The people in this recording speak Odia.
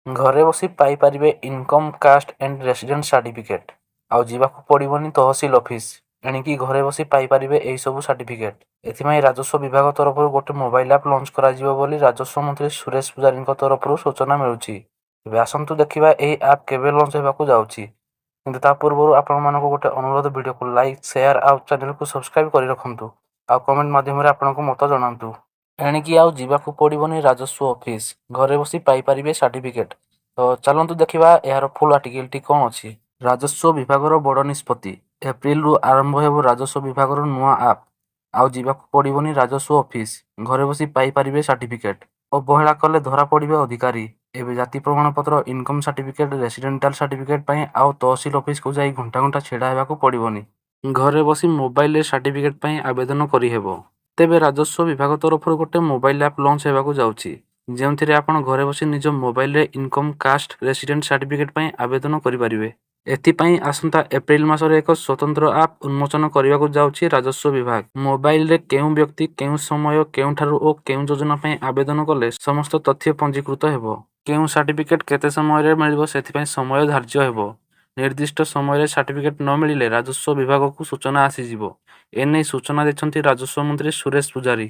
ଘରେ ବସି ପାଇପାରିବେ income, caste and resident certificate। ଆଉ ଯିବାକୁ ପଡ଼ିବନି ତହସିଲ ଅଫିସ। ଏଣିକି ଘରେ ବସି ପାଇପାରିବେ ଏହି ସବୁ ସାର୍ଟିଫିକେଟ୍। ଏଥିପାଇଁ ରାଜସ୍ୱ ବିଭାଗ ତରଫରୁ ଗୋଟେ ମୋବାଇଲ ଆପ୍ ଲଞ୍ଚ କରାଯିବ ବୋଲି ରାଜସ୍ୱ ମନ୍ତ୍ରୀ ସୁରେଶ ପୂଜାରୀଙ୍କ ତରଫରୁ ସୂଚନା ମିଳୁଛି। ତେବେ ଆସନ୍ତୁ ଦେଖିବା, ଏହି ଆପ୍ କେବେ ଲଞ୍ଚ ହେବାକୁ ଯାଉଛି। କିନ୍ତୁ ତା ପୂର୍ବରୁ ଆପଣମାନଙ୍କୁ ଗୋଟେ ଅନୁରୋଧ, ଭିଡ଼ିଓକୁ ଲାଇକ୍, ସେୟାର ଆଉ ଚ୍ୟାନେଲକୁ ସବସ୍କ୍ରାଇବ୍ କରି ରଖନ୍ତୁ ଆଉ କମେଣ୍ଟ ମାଧ୍ୟମରେ ଆପଣଙ୍କ ମତ ଜଣାନ୍ତୁ। ଏଣିକି ଆଉ ଯିବାକୁ ପଡ଼ିବନି ରାଜସ୍ୱ ଅଫିସ, ଘରେ ବସି ପାଇପାରିବେ ସାର୍ଟିଫିକେଟ୍। ତ ଚାଲନ୍ତୁ ଦେଖିବା, ଏହାର ଫୁଲ୍ ଆର୍ଟିକିଲଟି କ'ଣ ଅଛି। ରାଜସ୍ୱ ବିଭାଗର ବଡ଼ ନିଷ୍ପତ୍ତି। ଏପ୍ରିଲରୁ ଆରମ୍ଭ ହେବ ରାଜସ୍ୱ ବିଭାଗର ନୂଆ ଆପ୍। ଆଉ ଯିବାକୁ ପଡ଼ିବନି ରାଜସ୍ୱ ଅଫିସ, ଘରେ ବସି ପାଇପାରିବେ ସାର୍ଟିଫିକେଟ୍। ଅବହେଳା କଲେ ଧରା ପଡ଼ିବେ ଅଧିକାରୀ। ଏବେ ଜାତି ପ୍ରମାଣପତ୍ର, ଇନକମ୍ ସାର୍ଟିଫିକେଟ୍, ରେସିଡେଣ୍ଟାଲ ସାର୍ଟିଫିକେଟ୍ ପାଇଁ ଆଉ ତହସିଲ ଅଫିସକୁ ଯାଇ ଘଣ୍ଟା ଘଣ୍ଟା ଛିଡ଼ା ହେବାକୁ ପଡ଼ିବନି। ଘରେ ବସି ମୋବାଇଲରେ ସାର୍ଟିଫିକେଟ୍ ପାଇଁ ଆବେଦନ କରିହେବ। ତେବେ ରାଜସ୍ୱ ବିଭାଗ ତରଫରୁ ଗୋଟେ ମୋବାଇଲ ଆପ୍ ଲଞ୍ଚ ହେବାକୁ ଯାଉଛି, ଯେଉଁଥିରେ ଆପଣ ଘରେ ବସି ନିଜ ମୋବାଇଲରେ ଇନକମ୍, କାଷ୍ଟ, ରେସିଡେଣ୍ଟ ସାର୍ଟିଫିକେଟ୍ ପାଇଁ ଆବେଦନ କରିପାରିବେ। ଏଥିପାଇଁ ଆସନ୍ତା ଏପ୍ରିଲ ମାସରେ ଏକ ସ୍ୱତନ୍ତ୍ର ଆପ୍ ଉନ୍ମୋଚନ କରିବାକୁ ଯାଉଛି ରାଜସ୍ୱ ବିଭାଗ। ମୋବାଇଲରେ କେଉଁ ବ୍ୟକ୍ତି, କେଉଁ ସମୟ, କେଉଁଠାରୁ ଓ କେଉଁ ଯୋଜନା ପାଇଁ ଆବେଦନ କଲେ, ସମସ୍ତ ତଥ୍ୟ ପଞ୍ଜୀକୃତ ହେବ। କେଉଁ ସାର୍ଟିଫିକେଟ୍ କେତେ ସମୟରେ ମିଳିବ, ସେଥିପାଇଁ ସମୟ ଧାର୍ଯ୍ୟ ହେବ। ନିର୍ଦ୍ଦିଷ୍ଟ ସମୟରେ ସାର୍ଟିଫିକେଟ୍ ନ ମିଳିଲେ ରାଜସ୍ୱ ବିଭାଗକୁ ସୂଚନା ଆସିଯିବ। ଏନେଇ ସୂଚନା ଦେଇଛନ୍ତି ରାଜସ୍ୱ ମନ୍ତ୍ରୀ ସୁରେଶ ପୂଜାରୀ।